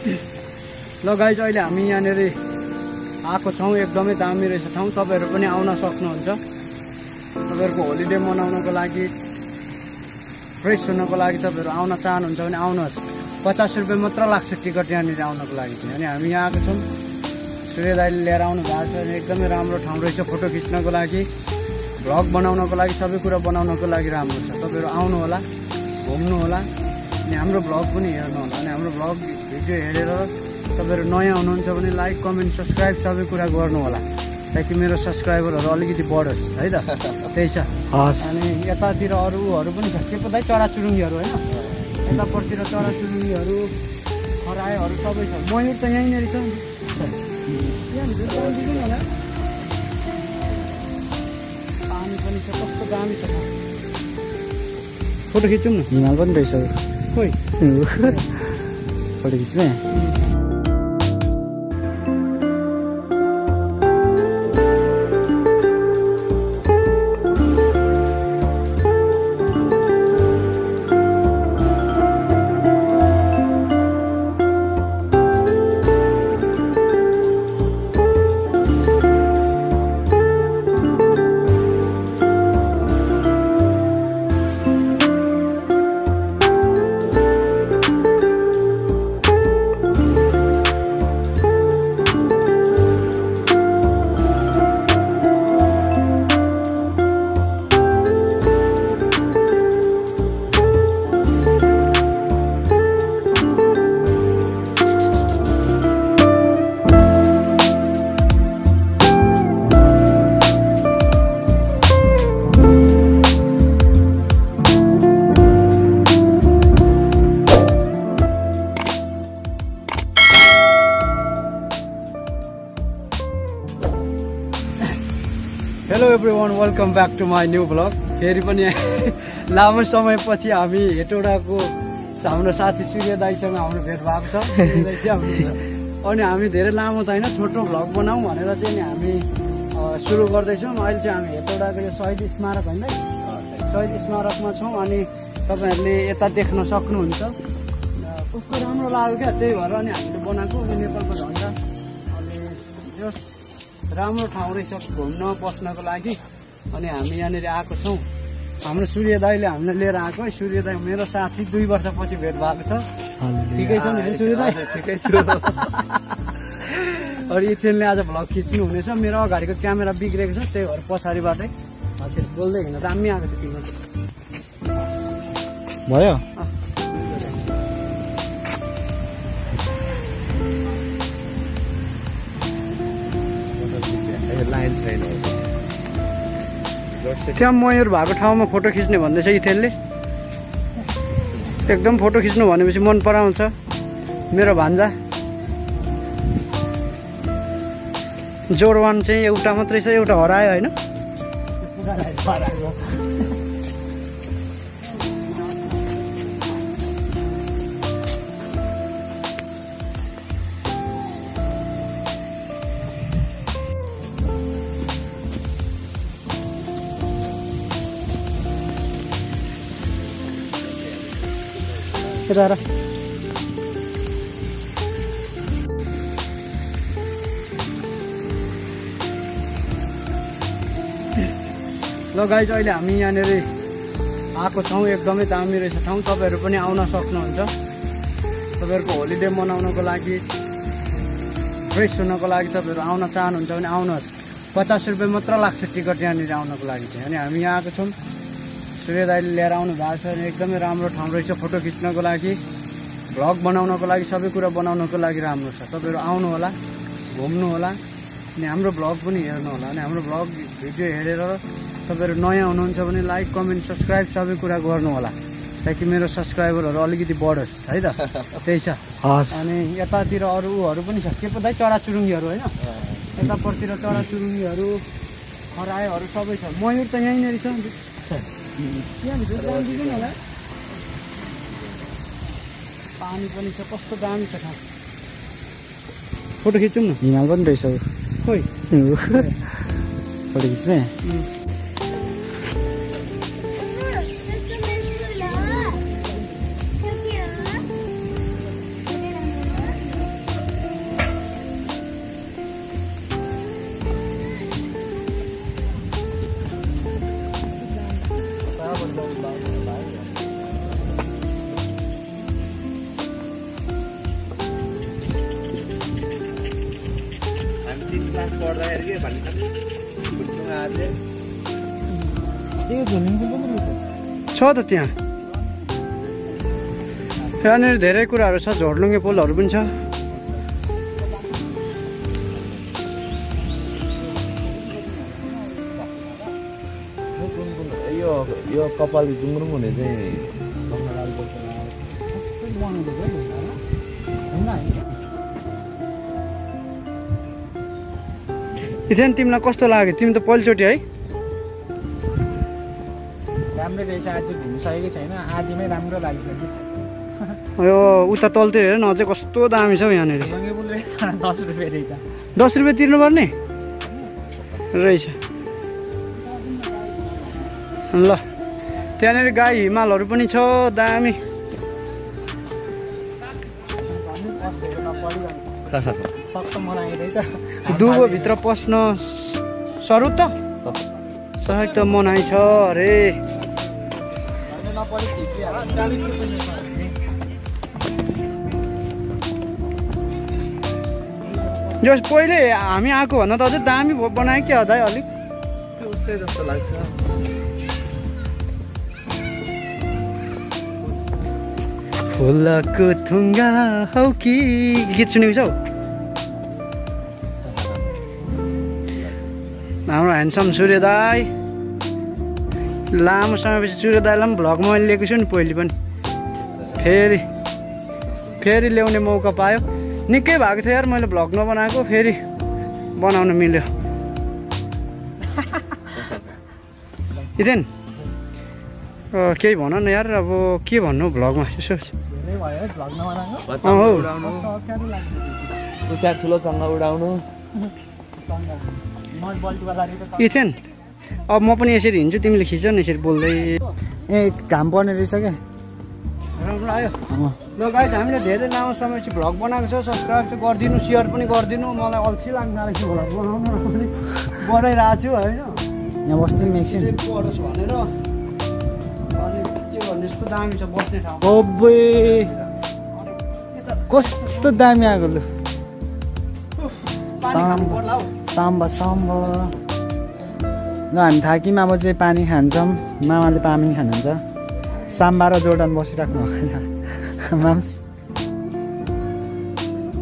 ल गाइज अहिले हामी यहाँनिर आएको छौँ। एकदमै दामी रहेछ ठाउँ। तपाईँहरू पनि आउन सक्नुहुन्छ। तपाईँहरूको होलिडे मनाउनको लागि, फ्रेस हुनको लागि तपाईँहरू आउन चाहनुहुन्छ भने आउनुहोस्। 50 रुपियाँ मात्र लाग्छ टिकट यहाँनिर आउनको लागि चाहिँ। अनि हामी यहाँ आएको छौँ, सूर्य दाइले लिएर आउनु भएको छ। अनि एकदमै राम्रो ठाउँ रहेछ फोटो खिच्नको लागि, भ्लग बनाउनको लागि, सबै कुरा बनाउनको लागि राम्रो छ। तपाईँहरू आउनु होला, घुम्नु होला, अनि हाम्रो भ्लग पनि हेर्नु होला। अनि हाम्रो भ्लग भिडियो हेरेर तपाईँहरू नयाँ हुनुहुन्छ भने लाइक, कमेन्ट, सब्सक्राइब सबै कुरा गर्नु होला, ताकि मेरो सब्सक्राइबरहरू अलिकति बढोस् है त। त्यही छ। अनि यतातिर अरूहरू पनि छ, के पो दाइ, चराचुरुङ्गीहरू होइन, यतापट्टितिर चराचुरुङ्गीहरू, खरायोहरू सबै छ। मयूर त यहीँनिर छ नि, होला। पानी पनि छ, कस्तो दामी छ। फोटो खिचौँ न। हिमाल पनि रहेछ खोइ फोटो खिच्ने। Hello everyone, welcome back to my new vlog. फेरि पनि लामो समयपछि हामी हेटौडाको हाम्रो साथी सूर्य दाइसँग हाम्रो भेट भएको छ। अनि हामी धेरै लामो त होइन, छोटो भ्लग बनाऊँ भनेर चाहिँ नि हामी सुरु गर्दैछौँ। अहिले चाहिँ हामी हेटौडाको यो शहीद स्मारक होइन, शहीद स्मारकमा छौँ। अनि तपाईँहरूले यता देख्न सक्नुहुन्छ, कस्तो राम्रो लाग्यो क्या, त्यही भएर अनि हामीले बनाएको। नेपालको झन्डा अनि जो राम्रो ठाउँ रहेछ घुम्न बस्नको लागि। अनि हामी यहाँनिर आएको छौँ। हाम्रो सूर्य दाइले हामीलाई लिएर आएको है। सूर्य दाइ मेरो साथी, 2 वर्षपछि भेट भएको छ। ठिकै छ नि सूर्य दाइ? ठिकै छु। अनि इथेनले आज भ्लग खिच्नु हुनेछ। मेरो अगाडिको क्यामेरा बिग्रेको छ, त्यही भएर पछाडिबाटै हजुर बोल्दै हिँड्दा दामी आएको छ। तिम्रो भयो। त्यहाँ मयूर भएको ठाउँमा फोटो खिच्ने भन्दैछ इथेनले। एकदम फोटो खिच्नु भनेपछि मन पराउँछ मेरो भान्जा। जोरवान चाहिँ एउटा मात्रै छ, एउटा हरायो होइन। Rara. ल गाइज अहिले हामी यहाँनिर आएको छौँ। एकदमै दामी रहेछ ठाउँ। तपाईँहरू पनि आउन सक्नुहुन्छ। तपाईँहरूको होलिडे मनाउनको लागि, फ्रेस हुनको लागि तपाईँहरू आउन चाहनुहुन्छ भने आउनुहोस्। 50 रुपियाँ मात्र लाग्छ टिकट यहाँनिर आउनको लागि चाहिँ। अनि हामी यहाँ आएको छौँ, सूर्य दाइले लिएर आउनु भएको छ। अनि एकदमै राम्रो ठाउँ रहेछ फोटो खिच्नको लागि, भ्लग बनाउनको लागि, सबै कुरा बनाउनको लागि राम्रो छ। तपाईँहरू आउनु होला, घुम्नु होला, अनि हाम्रो भ्लग पनि हेर्नु होला। अनि हाम्रो भ्लग भिडियो हेरेर तपाईँहरू नयाँ हुनुहुन्छ भने लाइक, कमेन्ट, सब्सक्राइब सबै कुरा गर्नु होला, ताकि मेरो सब्सक्राइबरहरू अलिकति बढोस् है त। त्यही छ। अनि यतातिर अरूहरू पनि छ, के पो दाइ, चराचुरुङ्गीहरू होइन, यतापट्टितिर चराचुरुङ्गीहरू, खरायोहरू सबै छ। मयूर त यहीँनिर छ नि, त्यहाँभित्र जान्दिँदैन होला। पानी पनि छ, कस्तो दामी छ ठाउँ। फोटो खिचौँ न। हिमाल पनि रहेछ खोइ फोटो खिच्ने। छ त त्यहाँ त्यहाँनिर धेरै कुराहरू छ झोर्लुङ्गे पुलहरू पनि छ यो कपाली जुङ्रुङ हुने चाहिँ इथेन तिमीलाई कस्तो लाग्यो तिमी त पहिलोचोटि है राम्रो रहेछ आज घुमिसकेको छैन आधीमै राम्रो लागिसक्यो यो उता तलतिर हेर न अझै कस्तो दामी छ हौ यहाँनिर 10 रुपियाँ रहेछ 10 रुपियाँ तिर्नुपर्ने रहेछ ल त्यहाँनिर गाई हिमालहरू पनि छ दामी सक्छ मनाइ रहेछ दुबो भित्र पस्न सरु त सहज त मनाइ छ अरे जो पहिले हामी आएको भन्दा त अझै दामी बनायो क्या दाइ अलिक उस्तै जस्तो लाग्छ फुलको थुङ्गा हौ कि गीत सुनेको छौ हाम्रो ह्यान्डसम सूर्य दाई लामो समयपछि सूर्य दाईलाई पनि भ्लगमा मैले लिएको छु नि पहिले पनि फेरि ल्याउने मौका पायो निकै भएको थियो यार मैले भ्लग नबनाएको फेरि बनाउन मिल्यो इदेन केही भन न यार अब के भन्नु भ्लगमा यसो ठुलोसँग उडाउनु इथेन अब म पनि यसरी हिँड्छु तिमीले खिच न यसरी बोल्दै ए घाम पर्ने रहेछ क्या राम्रो आयो ल गाइज हामीले धेरै लामो समयपछि भ्लग बनाएको छ सब्सक्राइब चाहिँ गरिदिनु सेयर पनि गरिदिनु मलाई अल्छी लाग्न थालेको भ्लग बनाउनु पनि बनाइरहेको छु होइन यहाँ बस्ने एकछिन पढोस् भनेर अनि के भन्ने यस्तो दामी छ बस्ने ठाउँ ओबे कस्तो दामी आएको लु साम्बा ल हामी थाक्यौँ अब चाहिँ पानी खान्छौँ मामाले पानी खानुहुन्छ साम्बा र जोर्डन बसिराख्नु माम्स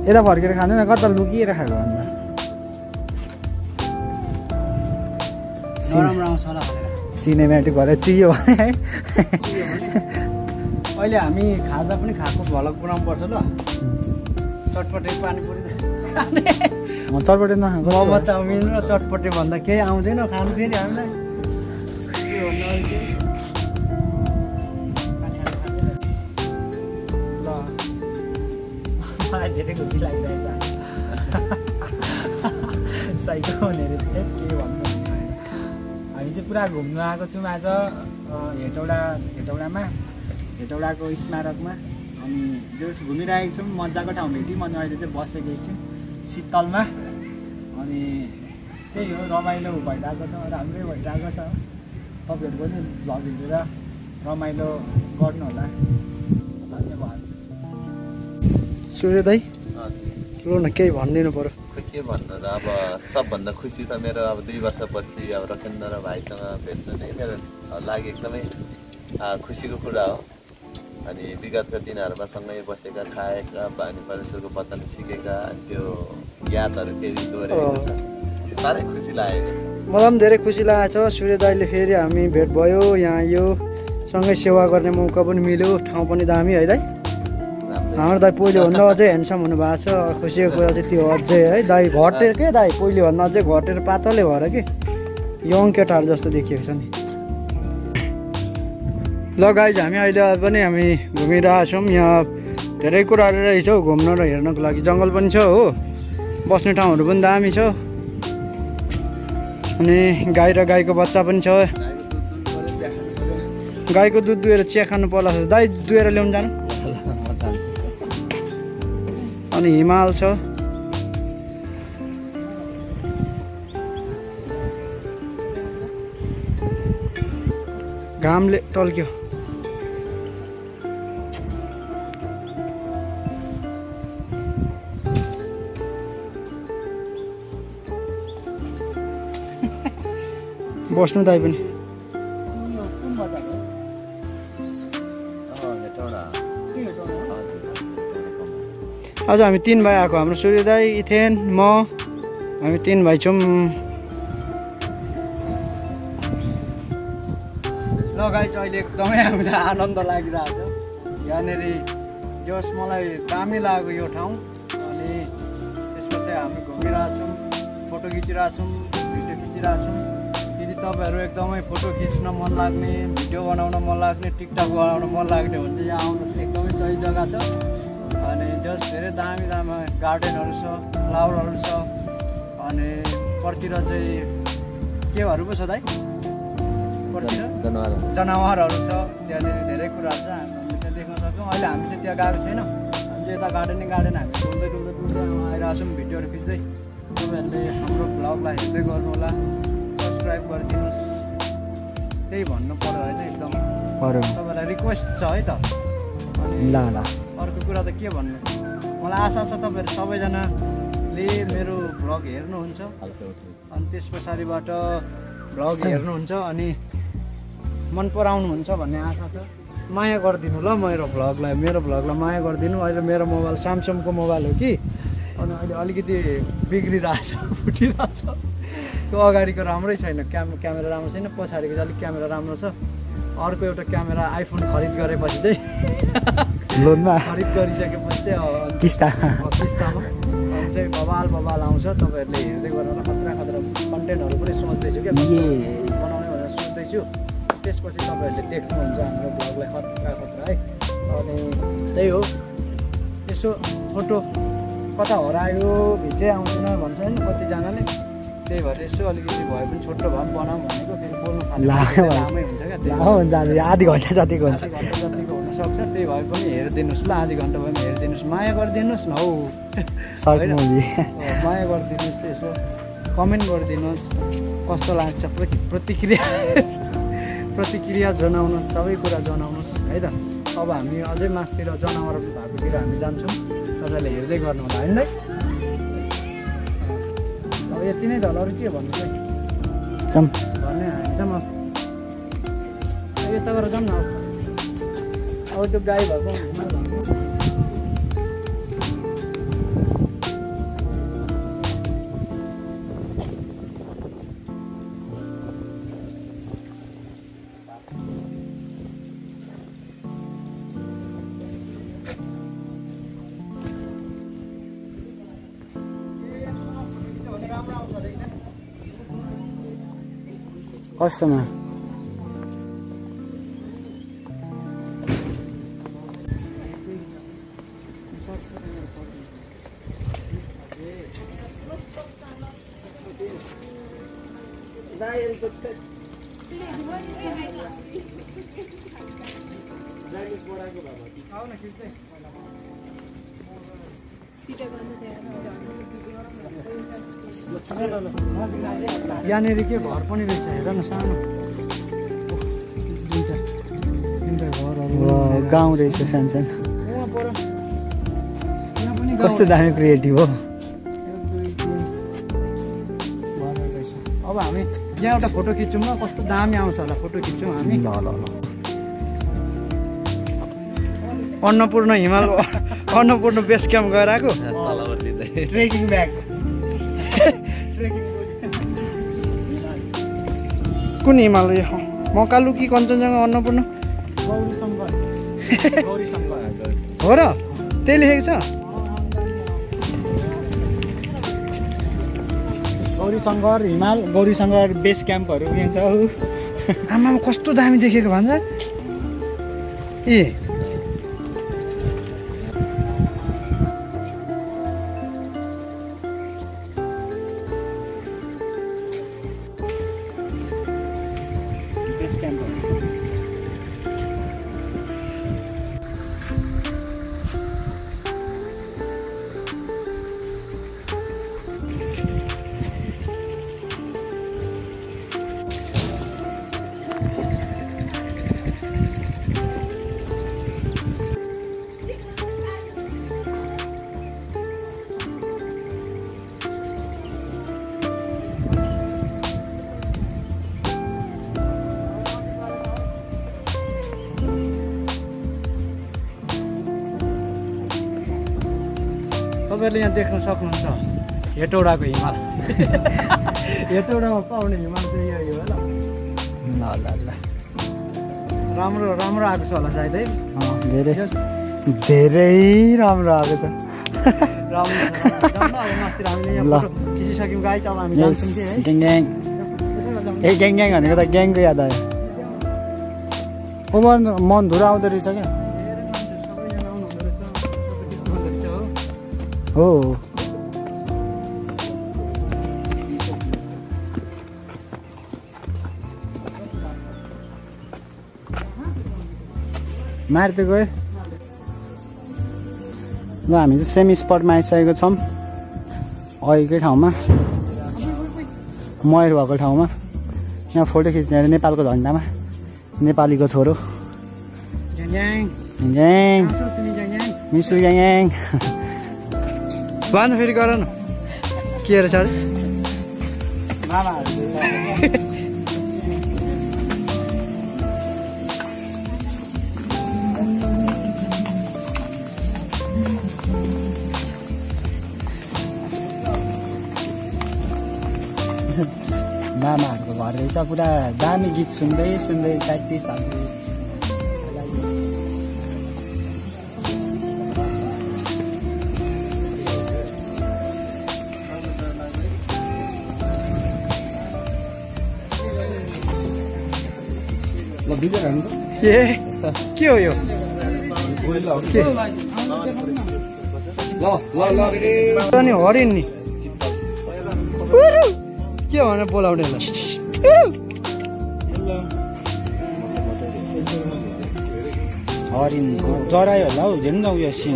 यता फर्केर खानु न कता लुकिएर खाएको अन्त सिनेमेटिक भएर चियो भने है अहिले हामी खाजा पनि खाएको भ्लग बनाउनु पर्छ ल चटपटे पानीपुरी चटपटे नखाएको मोमो चाउमिन र चटपटे भन्दा केही आउँदैन खानु फेरि हामीलाई मलाई धेरै खुसी लागिरहेछ साइकल भनेर के भन्नु हामी चाहिँ पुरा घुम्नु आएको छौँ आज हेटौडाको स्मारकमा अनि जो घुमिरहेको छौँ मजाको ठाउँ भेट्यौँ अनि अहिले चाहिँ बसेको एकछिन शीतलमा अनि त्यही हो रमाइलो भइरहेको छ राम्रै भइरहेको छ तपाईँहरू पनि भ्लग हेरेर रमाइलो गर्नु होला धन्यवाद सूर्य दाई लो न केही भनिदिनु पर्यो खोइ के भन्नु र अब सबभन्दा खुसी त मेरो अब 2 वर्षपछि अब रकेन्द्र भाइसँग भेट्नु नै मेरो लागि एकदमै खुसीको कुरा हो अनि विगतका दिनहरूमा सँगै बसेका खाएका बानी परमेश्वरको वचन सिकेका त्यो यादहरू फेरि दोहोऱ्याएको छ साह्रै खुसी लागेको छ मलाई पनि धेरै खुसी लागेको छ सूर्य दाईले फेरि हामी भेट भयो यहाँ यो सँगै सेवा गर्ने मौका पनि मिल्यो ठाउँ पनि दामी है दाई हाम्रो दाई पहिले भन्दा अझै ह्यान्डसम हुनुभएको छ खुसीको कुरा चाहिँ त्यो अझै है दाई घटेर के दाई पहिले भन्दा अझै घटेर पातलै भएर कि यङ केटाहरू जस्तो देखिएको छ नि ल गाइज हामी अहिले पनि हामी घुमिरहेछौँ यहाँ धेरै कुराहरू रहेछ हौ घुम्न र हेर्नको लागि जङ्गल पनि छ हो बस्ने ठाउँहरू पनि दामी छ अनि गाई र गाईको बच्चा पनि छ गाईको दुध दुहेर चिया खानु पर्ला दाई दुहेर ल्याउनु जानु अनि हिमाल छ घामले टल्क्यो बस्नु दाइ पनि कुन बजार हो आज हामी 3 भाइ आएको हाम्रो सूर्य दाइ इथेन म हामी 3 भाइ छौँ ल गाइस अहिले एकदमै हामीलाई आनन्द लागिरहेको छ यहाँनिर जस मलाई दामी लाग्यो यो ठाउँ अनि त्यसपछि हामी घुमिरहेछौँ फोटो खिचिरहेछौँ भिडियो खिचिरहेछौँ यदि तपाईँहरू एकदमै फोटो खिच्न मन लाग्ने भिडियो बनाउन मन लाग्ने टिकटक बनाउन मन लाग्ने भने चाहिँ यहाँ आउनुहोस् एकदमै सही जग्गा छ अनि जस धेरै दामी दामी गार्डनहरू छ फ्लावरहरू छ अनि पर्तिर चाहिँ केहरू पो छ दाइ पर्तिर जनावरहरू छ त्यहाँनिर धेरै कुराहरू छ हामी त्यहाँ देख्न सक्छौँ अहिले हामी चाहिँ त्यहाँ गएको छैन हामी चाहिँ यता गार्डन हामी डुल्दै आइरहेछौँ भिडियोहरू खिच्दै तपाईँहरूले हाम्रो भ्लगलाई हेर्दै गर्नु होला सब्सक्राइब गरिदिनुहोस् त्यही भन्नु पर्यो होइन एकदम तपाईँलाई रिक्वेस्ट छ है त अनि अर्को कुरा त के भन्नु मलाई आशा छ तपाईँहरू सबैजनाले मेरो भ्लग हेर्नुहुन्छ अनि त्यस पछाडिबाट भ्लग हेर्नुहुन्छ अनि मन पराउनुहुन्छ भन्ने आशा छ माया गरिदिनु ल मेरो भ्लगलाई माया गरिदिनु अहिले मेरो मोबाइल स्यामसङको मोबाइल हो कि अनि अहिले अलिकति बिग्रिरहेछ फुटिरहेछ त्यो अगाडिको राम्रै छैन क्यामेरा राम्रो छैन पछाडिको चाहिँ अलिक क्यामेरा राम्रो छ अर्को एउटा क्यामेरा आइफोन खरिद गरेपछि चाहिँ लोनमा खरिद गरिसकेपछि चाहिँ किस्तामा अनि चाहिँ बबाल आउँछ तपाईँहरूले हेर्दै गर्नु खतरा कन्टेन्टहरू पनि सोच्दैछु क्या बनाउने भनेर सोच्दैछु त्यसपछि तपाईँहरूले देख्नुहुन्छ हाम्रो भ्लगलाई खतरा है अनि त्यही हो यसो फोटो कता हरायो भित्रै आउँदैन भन्छ नि कतिजनाले त्यही भएर यसो अलिकति भए पनि छोटो भए पनि बनाऊँ भनेको फेरि बोल्नु लामै हुन्छ क्या आधी घन्टा जतिको हुनसक्छ त्यही भए पनि हेरिदिनुहोस् ल आधी घन्टा भए पनि हेरिदिनुहोस् माया गरिदिनुहोस् न हौ माया गरिदिनुहोस् यसो कमेन्ट गरिदिनुहोस् कस्तो लाग्छ प्रतिक्रिया जनाउनुहोस् सबै कुरा जनाउनुहोस् है त अब हामी अझै मासतिर जनावर भएकोतिर हामी जान्छौँ तपाईँहरूले हेर्दै गर्नु होला होइन अब यति नै त होला अरू के भन्नु चाहिँ भन्ने हामी जाउँ अब यता गरेर जाउँ न अब त्यो गाई भएको कस्तोमा यहाँनिर के घर पनि रहेछ हेर न सानो दुईटा घरहरू गाउँ रहेछ सानो कस्तो दामी क्रिएटिभ हो अब हामी यहाँ एउटा फोटो खिच्छौँ ल कस्तो दामी आउँछ होला फोटो खिच्छौँ हामी ल अन्नपूर्ण बेस क्याम्प गएर आएको ट्रेकिङ ब्याग कुन हिमाल मकालु कि कञ्चनजङ्घा अन्नपूर्ण हो र त्यही लेखेको छ गौरीशङ्कर हिमाल गौरीशङ्कर बेस क्याम्पहरू यहाँ छ आमामा कस्तो दामी देखेको भन्छ ए तपाईँहरूले यहाँ देख्न सक्नुहुन्छ हेटौडाको हिमाल हेटौडामा पाउने हिमाल चाहिँ यही हो ल ल राम्रो राम्रो आएको छ होला सायद है धेरै राम्रो आएको छ राम्रो अस्ति हामीले यहाँ फोटो खिचिसक्यौँ गाइस अब हामी जान्छौँ कि है ग्याङ ग्याङ भनेको त ग्याङको याद आयो ओभर मन धुरा आउँदो रहेछ क्या हो मार्दै गयो ल हामी चाहिँ सेमी स्पटमा आइसकेको छौँ अहिलेकै ठाउँमा मयर भएको ठाउँमा यहाँ फोटो खिच्ने अरे नेपालको झन्डामा नेपालीको छोरो मिसु ग्याङ भन फेरि गर न के रहेछ अरे मामाहरूको घर रहेछ पुरा दामी गीत सुन्दै सुन्दै 30 साल के हो यो नि हरिण नि के भनेर बोलाउने हरिण जरायो होला हौ हेर्नु न उयो सिन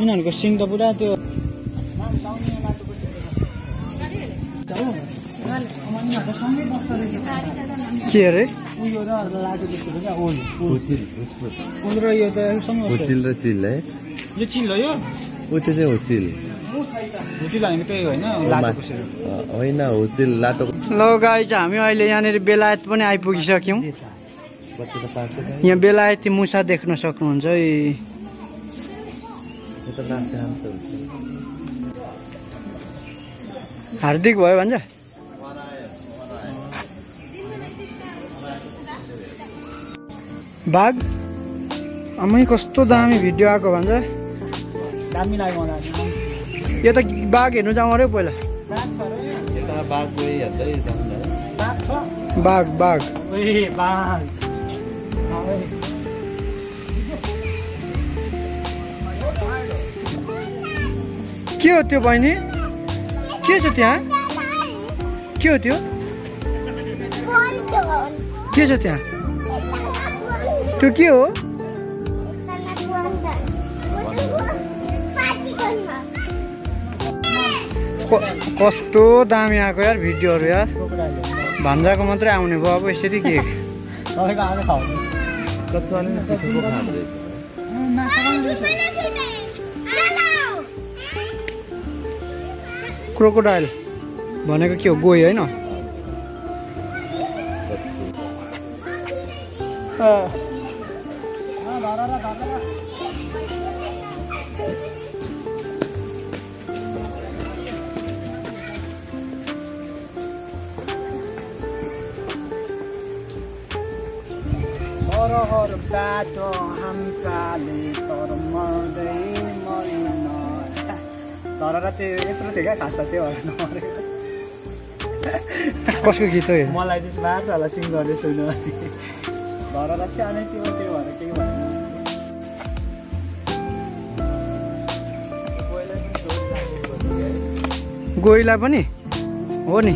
यिनीहरूको सिङ त पुरा त्यो के अरे उयो र लाटो जस्तो क्या ओल र यो त होचिल र चिल है यो चिल हो यो त्यो चाहिँ होचिल होचिल भनेको त्यही होइन लाटोको सिर होइन होचिल लाटो ल गाइस हामी अहिले यहाँनिर बेलायत पनि आइपुगिसक्यौँ यहाँ बेलायती मुसा देख्न सक्नुहुन्छ है हार्दिक भयो भन्छ बाघ आमै कस्तो दामी भिडियो आएको भन्छ दामी लाग्यो मलाई यो त बाघ हेर्नु जाउँ अरे पहिला बाघ बाघ के हो त्यो बहिनी के छ त्यहाँ के हो त्यो के छ त्यहाँ त्यो के हो कस्तो दामी आएको यार भिडियोहरू यार भन्जाको मात्रै आउने भयो अब यसरी के क्रोकोडाइल भनेको के हो गोही होइन हर बाटो हाम्राले तर मर्दै मरिन तर त्यो यत्रो थियो क्या खास त त्यो भएर नमरेको कसको गीत हो मलाई चाहिँ बाटो होला सिङ गर्दै सुन्नु धरला सानै त्यो भएर केही भएन गोइला पनि हो नि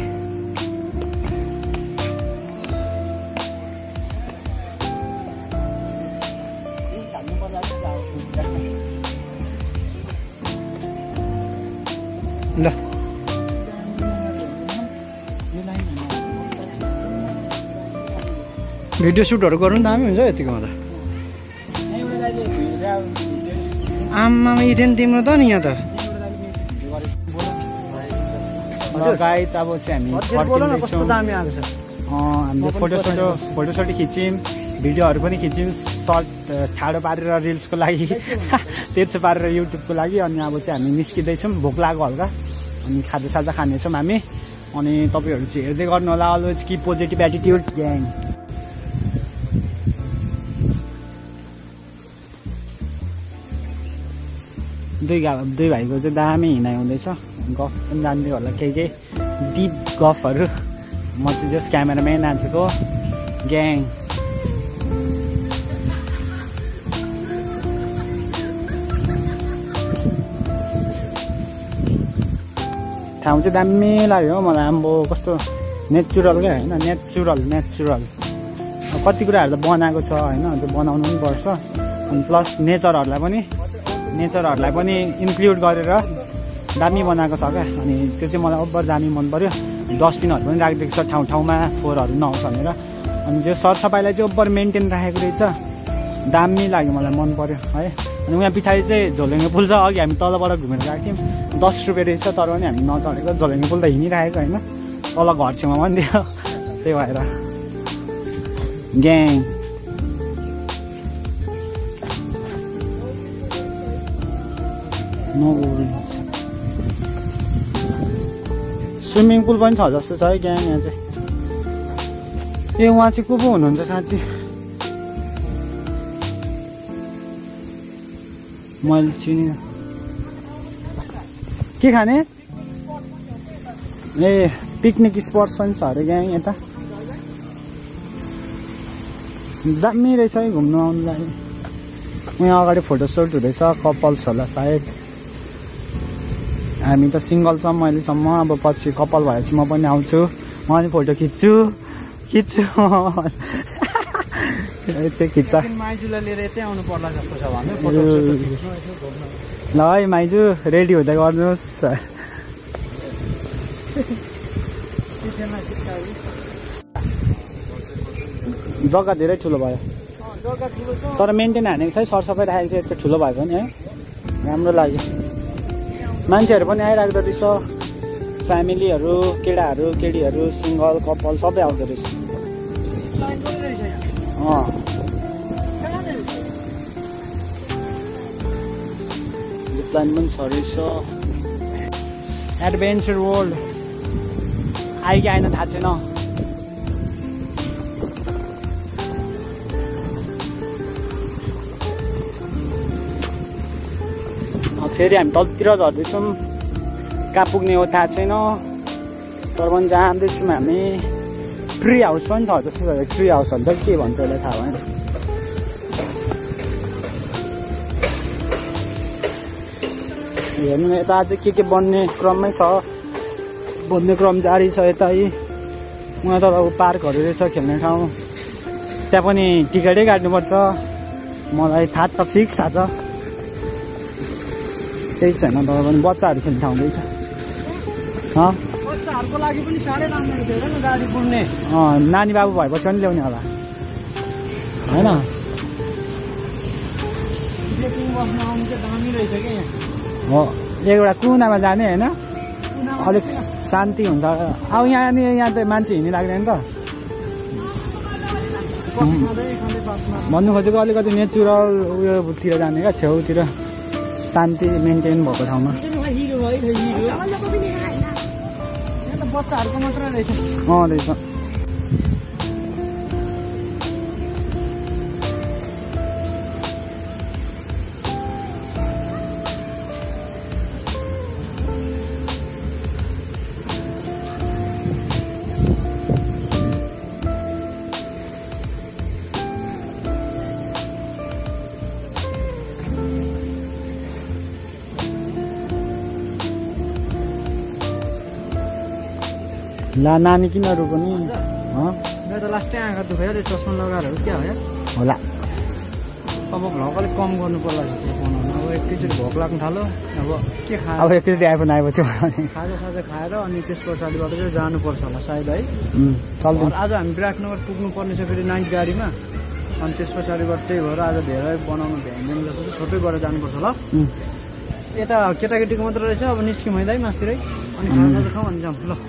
ल भिडियो सुटहरू गर्नु दामी हुन्छ यतिकोमा त आमा इथेन तिम्रो त नि यहाँ त गाइस अब चाहिँ हामी कस्तो दामी आएको छ हामीले फोटोसोटो खिच्यौँ, भिडियोहरू पनि खिच्यौँ, सर्ट ठाडो पारेर रिल्सको लागि तेर्सो पारेर युट्युबको लागि। अनि अब चाहिँ हामी निस्किँदैछौँ, भोक लाग्यो हल्का, अनि खाजासाजा खानेछौँ हामी। अनि तपाईँहरू चाहिँ हेर्दै गर्नु होला, अलवेज कि पोजिटिभ एटिट्युड ग्याङ। दुई भाइको चाहिँ दामी हिँडाइ हुँदैछ, गफ पनि जान्दै होला केही डिप गफहरू। म चाहिँ जस्ट क्यामेराम्यान आजको ग्याङ। ठाउँ चाहिँ दामी लाग्यो मलाई, आम्बो कस्तो नेचुरल क्या होइन, नेचुरल। कति कुराहरू त बनाएको छ होइन, त्यो बनाउनु पनि पर्छ। अनि प्लस नेचरहरूलाई पनि इन्क्लुड गरेर दामी बनाएको छ क्या। अनि त्यो चाहिँ मलाई ओभर दामी मन पऱ्यो। डस्टबिनहरू पनि राखिदिएको छ ठाउँमा, फोहोरहरू नहोस् भनेर। अनि त्यो सरसफाइलाई चाहिँ ओभर मेन्टेन राखेको रहेछ, दामी लाग्यो मलाई, मन पऱ्यो है। अनि उहाँ पछाडि चाहिँ झोलेङ्गे पुल छ, अघि हामी तलबाट घुमेर गएको थियौँ, 10 रुपियाँ रहेछ, तर पनि हामी नचढेको। झोलेङ्गे पुल त हिँडिरहेको होइन, तल घर छेउमा पनि थियो, त्यही भएर ग्याङ। स्विमिङ पुल पनि छ जस्तो छ है ग्याङ यहाँ चाहिँ। ए उहाँ चाहिँ को पो हुनुहुन्छ साँच्ची, मैले चिनिनँ। के खाने? ए पिकनिक स्पट्स पनि छ अरे ग्याङ यता, दामी रहेछ है घुम्नु आउनु लागि। यहाँ अगाडि फोटोसुट हुँदैछ, कपल्स होला सायद। हामी त सिङ्गल छौँ अहिलेसम्म, अब पछि कपाल भएपछि म पनि आउँछु, म पनि फोटो खिच्छु चाहिँ खिच्छ। माइजूलाई लिएर यतै आउनु पर्ला जस्तो छ भने ल है माइजू, रेडी हुँदै गर्नुहोस्। जग्गा धेरै ठुलो भयो, तर मेन्टेन हानेको छ है, सरसफाइ राखेको छ, यस्तो ठुलो भयो पनि है, राम्रो लाग्यो। मान्छेहरू पनि आइराख्दो रहेछ, फ्यामिलीहरू, केटाहरू केटीहरू, सिङ्गल कपाल सबै आउँदो रहेछ। प्लान पनि छ रहेछ। एडभेन्चर वर्ल्ड आयो कि आएन थाहा छैन। फेरि हामी तलतिर झर्दैछौँ, कहाँ पुग्ने हो थाहा छैन, तर पनि जाँदैछौँ हामी। ट्री हाउस पनि छ जस्तो छ, ट्री हाउस भन्छ के भन्छ यसलाई थाहा भएन। हेर्नु यता अझै के बन्ने क्रममै छ, बन्ने क्रम जारी छ यता। उहाँ त अब पार्कहरू रहेछ, खेल्ने ठाउँ, त्यहाँ पनि टिकटै काट्नुपर्छ, मलाई थाहा छ, फिक्स थाहा छ। केही छैन, तर पनि बच्चाहरू खेल्ने ठाउँ रहेछ। बच्चाहरूको लागि पनि साह्रै राम्रो थियो नि गाडी पुग्ने। नानी बाबु भएपछि पनि ल्याउने होला होइन। बस्न आउनु चाहिँ दामी रहेछ क्या यहाँ। हो, एउटा कुनामा जाने होइन, अलिक शान्ति हुन्छ। अब यहाँ त मान्छे हिँडिराख्दैन त, भन्नु खोजेको अलिकति नेचुरल उयोतिर जाने क्या, छेउतिर शान्ति मेन्टेन भएको ठाउँमा। बच्चाहरूको मात्र रहेछ। रहेछ। ला नानी किनहरू पनि मेरो त लास्टै आँखा दुखायो, त्यो चस्मा लगाएर हो क्या होला। अब भ्लग अलिक कम गर्नु पर्ला जस्तो बनाउनु। अब एकैचोटि भोक लाग्नु थाल्यो, अब के खायो, अब एकचोटि आइफोन आएपछि खाजा खाएर अनि त्यस पछाडिबाट चाहिँ जानुपर्छ होला सायद है। आज हामी विराटनगर पुग्नुपर्ने छ फेरि नाइट गाडीमा, अनि त्यस पछाडिबाट त्यही भएर आज धेरै बनाउनु भ्याइँदैन जस्तो चाहिँ छोटै गरेर जानुपर्छ ल। यता केटाकेटीको मात्र रहेछ, अब निस्क्यौँ है मासतिरै, अनि खाना खाउँ अनि जाउँ ल।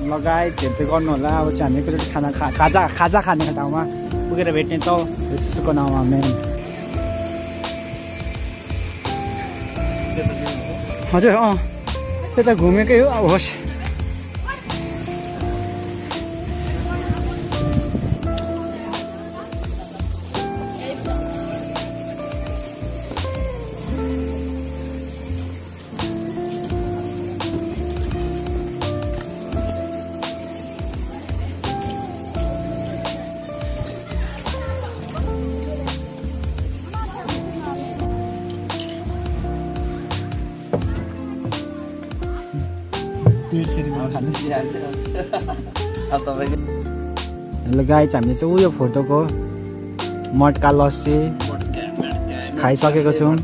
लगायत हेर्दै गर्नु होला। अब चाहिँ हामी एकैचोटि खाजा खाने ठाउँमा पुगेर भेट्नेछौँ यसको नाउँमा मेन। हजुर त्यता घुमेकै हो। अब होस् हेलो गाइज, हामीले चाहिँ उयो फोटोको मटका लस्सी खाइसकेको छौँ।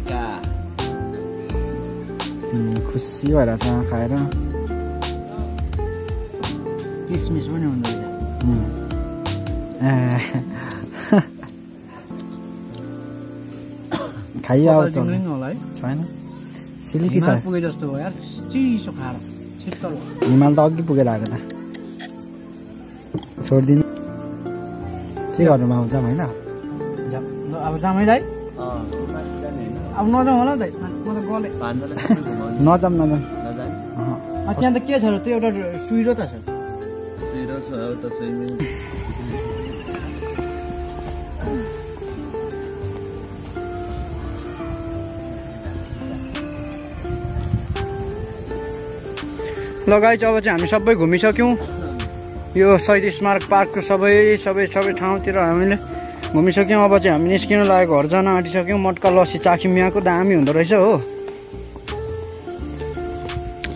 खुसी भइरहेछ खाएर। किसमिस पनि हुँदो रहेछ। खाइहाल्छ होला है। छैन सिल्की छ पुगे जस्तो हो यार, चिसो खाएर शीतल। हिमाल त अघि पुगेर आएको त छोडिदिनु के गर्नुमा आउँछ होइन। अब जाम है दाइ, अब नजाउँ होला दाइ, म त गले नजाम त्यहाँ त के छ र त्यो एउटा सुइरो त छ। ल गाइज, अब चाहिँ हामी सबै घुमिसक्यौँ। यो शहीद स्मारक पार्कको सबै ठाउँतिर हामीले घुमिसक्यौँ। अब चाहिँ हामी निस्किन लागेको घर जान आँटिसक्यौँ। मटका लस्सी चाख्यौँ, यहाँको दामी हुँदो रहेछ हो।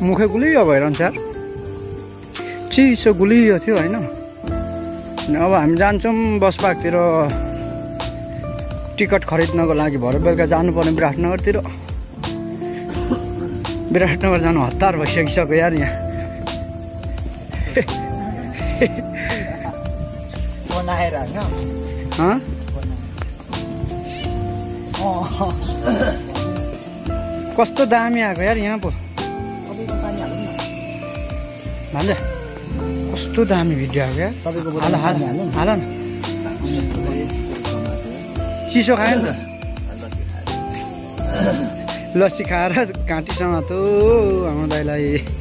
मुखै गुलियो भइरहन्छ यार, चिसो गुलियो थियो होइन। अब हामी जान्छौँ बस पार्कतिर टिकट खरिद्नको लागि। भरे बेलुका जानुपर्ने विराटनगरतिर। विराटनगर जानु हतार भइसकिसक्यो यार यहाँ। कस्तो दामी आएको यार यहाँ पो। भान्जा कस्तो दामी भिडियो आएको यार। हाल न, चिसो खायो नि त। लस्सी खाएर घाँटीसँग त हाम्रो दाइलाई।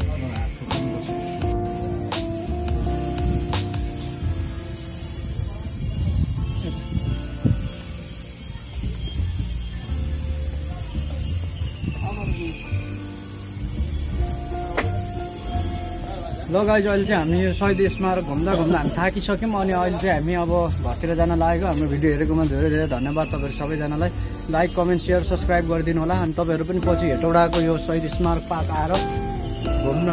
ल गाइज, अहिले चाहिँ हामी यो शहीद स्मारक घुम्दा हामी थाकिसक्यौँ। अनि अहिले चाहिँ हामी अब घरतिर जान लागेको। हाम्रो भिडियो हेरेकोमा धेरै धेरै धन्यवाद तपाईँहरू सबैजनालाई। लाइक कमेन्ट सेयर सब्सक्राइब गरिदिनु होला। अनि तपाईँहरू पनि पछि हेटौडाको यो शहीद स्मारक पार्क आएर घुम्न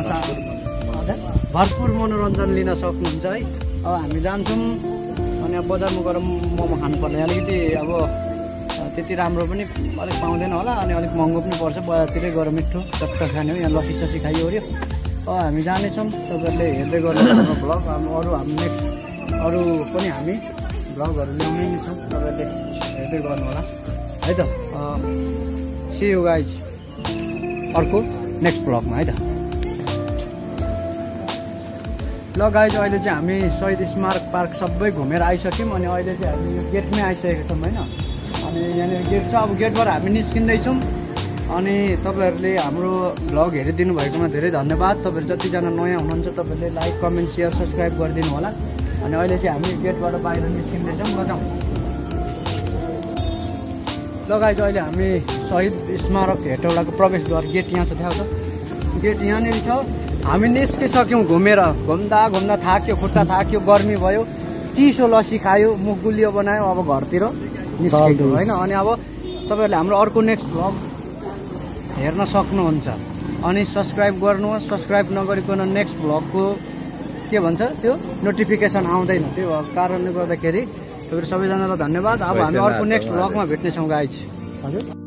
भरपुर मनोरञ्जन लिन सक्नुहुन्छ है। अब हामी जान्छौँ। अनि अब बजारमा गएर मोमो खानुपर्ने, अलिकति अब त्यति राम्रो पनि अलिक पाउँदैन होला। अनि अलिक महँगो पनि पर्छ। बजारतिरै गएर मिठो चट्ट खाने हो। यहाँ लस्सी ससी खाइयो ओऱ्यो। हामी जानेछौँ। तपाईँहरूले हेर्दै गर्नु हाम्रो भ्लग। अरू पनि हामी भ्लगहरू ल्याउनै नै छौँ। तपाईँहरूले हेर्दै गर्नु होला है त। सी यू गाइज अर्को नेक्स्ट भ्लगमा है त। ल गाइज, अहिले चाहिँ हामी शहीद स्मारक पार्क सबै घुमेर आइसक्यौँ। अनि अहिले चाहिँ हामी यो गेटमै आइसकेको छौँ होइन। अनि यहाँनिर गेट छ। अब गेटबाट हामी निस्किँदैछौँ। अनि तपाईँहरूले हाम्रो भ्लग हेरिदिनु भएकोमा धेरै धन्यवाद। तपाईँहरू जतिजना नयाँ हुनुहुन्छ तपाईँहरूले लाइक कमेन्ट सेयर सब्सक्राइब गरिदिनु होला। अनि अहिले चाहिँ हामी गेटबाट बाहिर निस्किँदैछौँ। ल जाउँ। ल गाइज, अहिले हामी शहीद स्मारक हेटौडाको प्रवेशद्वार गेट यहाँ छ, देखाउँछ गेट यहाँनिर छ। हामी निस्किसक्यौँ घुमेर। घुम्दा थाक्यो, खुट्टा थाक्यो, गर्मी भयो, चिसो लस्सी खायो, मुख गुलियो बनायो। अब घरतिर निस्केको होइन। अनि अब तपाईँहरूले हाम्रो अर्को नेक्स्ट भ्लग हेर्न सक्नुहुन्छ। अनि सब्सक्राइब गर्नुहोस्। सब्सक्राइब नगरिकन नेक्स्ट भ्लगको के भन्छ त्यो नोटिफिकेसन आउँदैन। त्यो कारणले गर्दाखेरि तपाईँहरू सबैजनालाई धन्यवाद। अब हामी अर्को नेक्स्ट भ्लगमा भेट्नेछौँ गाइज। हजुर।